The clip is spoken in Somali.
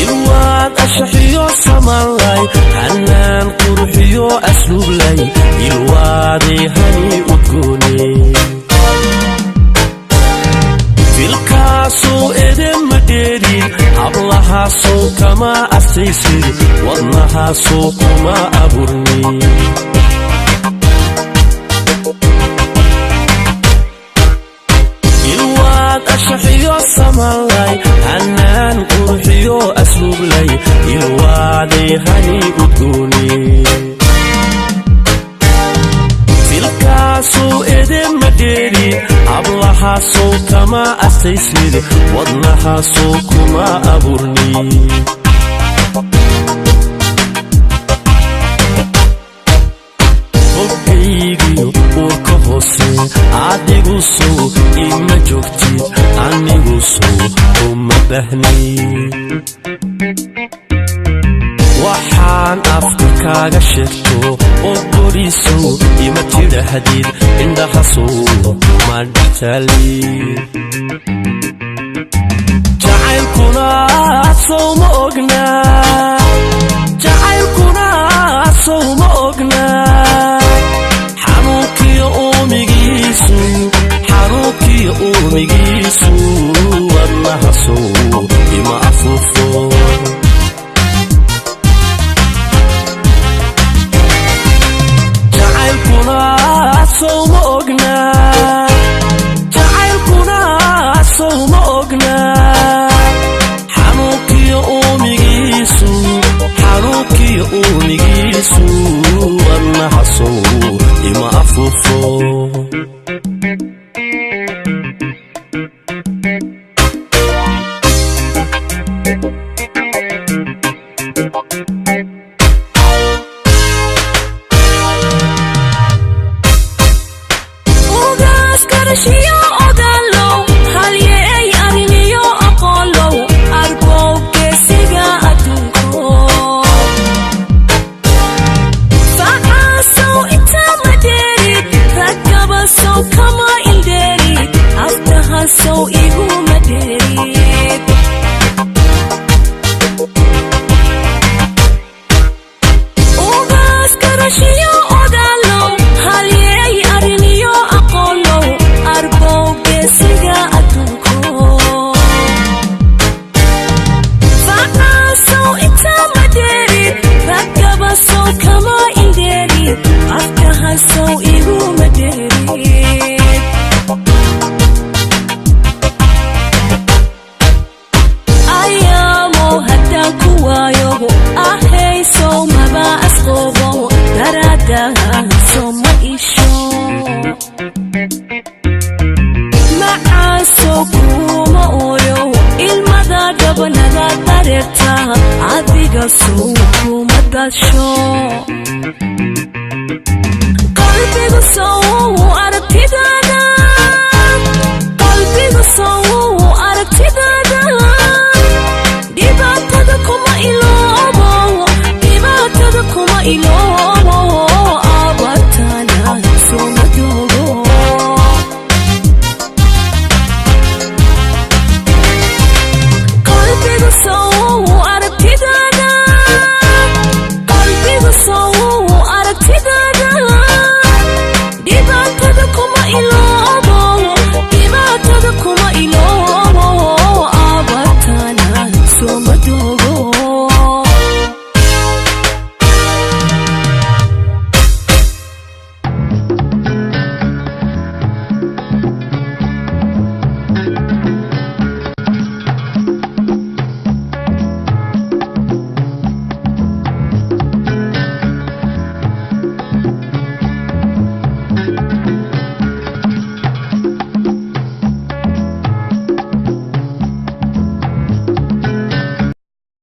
Ilwaad ashaxiyo samalay, hanaan quruxiyo asluublay, ilwaaday hani udgoone. Filkaasuu edema dheerin, hablahaasuu kama astaysid, wadnahaasuu kuma abuurni. Ilwaad ashaxiyo samalay, hanaan quruxiyo asluublay, ilwaaday hani udgoone. Filkaasuu edema dheerin, hablahaasuu kama astaysid, wadnahaasuu kuma abuurni. Hoggaygiyo uurka hoose adigu sow ima joogtid, anigu sow uma bahni. Waxaan afka kaaga sheegto oo borisow ima tidhahdid, indhahasow kuma dhextaali. Jacaylkuna sow ma ogna, jacaylkuna sow ma ogna, xanuunkiyo uumigiisu, xanuunkiyo uumigiisu wadnahasow ima afuufo. Jacaylkuna sow ma ogna, jacaylkuna sow ma ogna, xanuunkiyo uumigiisu, xanuunkiyo uumigiisu wadnahasow ima afuufo. Ugaas karashiyo ogaalow, halyeey arriniyo aqoolow, arbow geesiga adduunko. Facaasow inta ma dheerid, raggabasow kama ildheerid, aftahasow iguma dheerid. Ugaas karashiyo ogaalow, halyeey arriniyo aqoolow, arbow geesiga adduunko. Facaasow inta ma dheerid, raggabasow kama ildheerid, afkahasow iguma dheerid. Ayaamo haddaan ku waayo, ahaysow maba asqoobo, daraadaha soo ma isho. Macaasow kuma ooyo, ilmada dhabanada dareerta, adiga sow kuma dasho. Qalbigu sow